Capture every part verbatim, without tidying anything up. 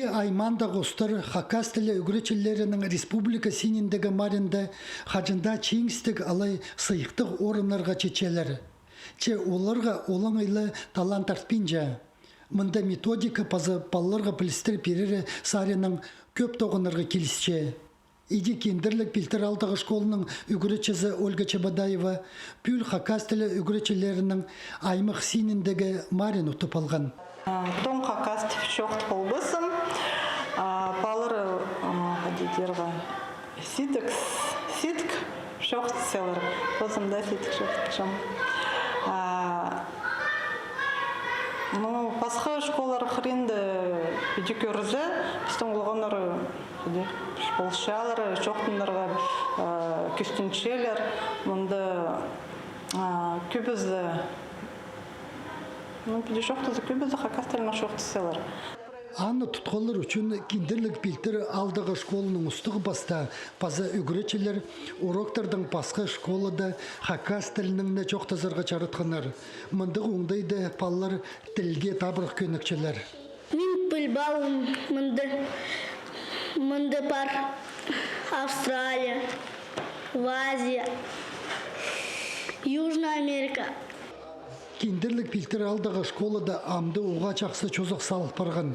Аймаандағы устар хакас тілі ӱгретчілерінің республика синіндегі маринда хаҷан даа чиңістіг алай сыйыхтығ орыннарға читчелер. Че оларға олаңай ла талаан тартпинча. Мында методика паза палаларға пілістер пирері саринаң кӧп тоғынарға килісче. Иди Киндірлік Пилтір аалдағы школаның ӱгретчізі Ольга Чебодаева пӱӱл хакас тілі ӱгретчілерінің аймах синіндегі марин утып алған. А, тоң хакас тіп чоохтап полбассым, а, палалар, а, хайди тирге, сидік, сидік чоохтасчалар. Позым даа сидік чоохтапчам. А, ну, пасха школалар хыринда піди кӧрзе, пістің олғаннар піди полысчалар, чоохтанарға, а, кӱстенчелер. Мында, а, кӧбізі, ну, піди чоохтаза, кӧбізі хакас тілінең чоохтасчалар. Аны тутхалар ӱчӱн Киндірлік Пилтір аалдағы школаның устағ-пастаа паза ӱгретчілер уроктардаң пасха школада хакас тілінең не чоохтазарға чаратханнар. Мындағ оңдайда палалар тілге табырах кӧнікчелер. Мин пілбеем, мында, мында пар Австралия, Азия, Южная Америка. Киндірлік Пилтір аалдағы школада амды уғаа чахсы чозах салыл парған.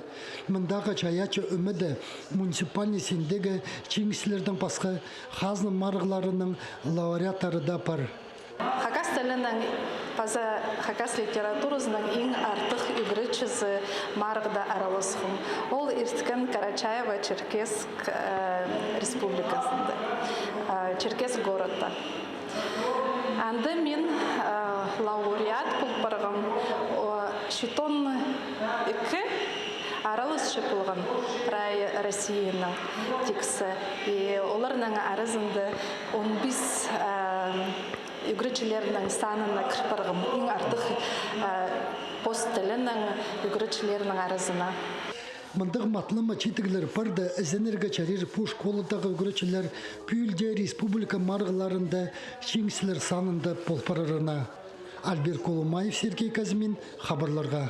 Мындағы чайаачы ӧмеде муниципальный синдегі чиңісчілердең пасха хазна марығларының лауреаттары даа пар. Хакас тілінің паза хакас литературазының иң артых ӱгретчізі марығда араласхам. Ол ирткен Карачаево-Черкесск, э, республиказында, э, Черкесск городта. Анда мин, э, лауреат пол парғам, о, читон ікі араласчы полған прай Россияның тиксі. И оларның аразында он пис, э, ӱгретчілернің санына кір парғам, иң артых, э, пос тілінің ӱгретчілернің аразына. Мындағ матлама читіглер парды ізенерге чарир пу школадағы ӱгретчілер пӱӱл дее республика марығларында чиңісчілер санында пол парарына. Альберт Колумаев, Сергей Казьмин, хабарларға.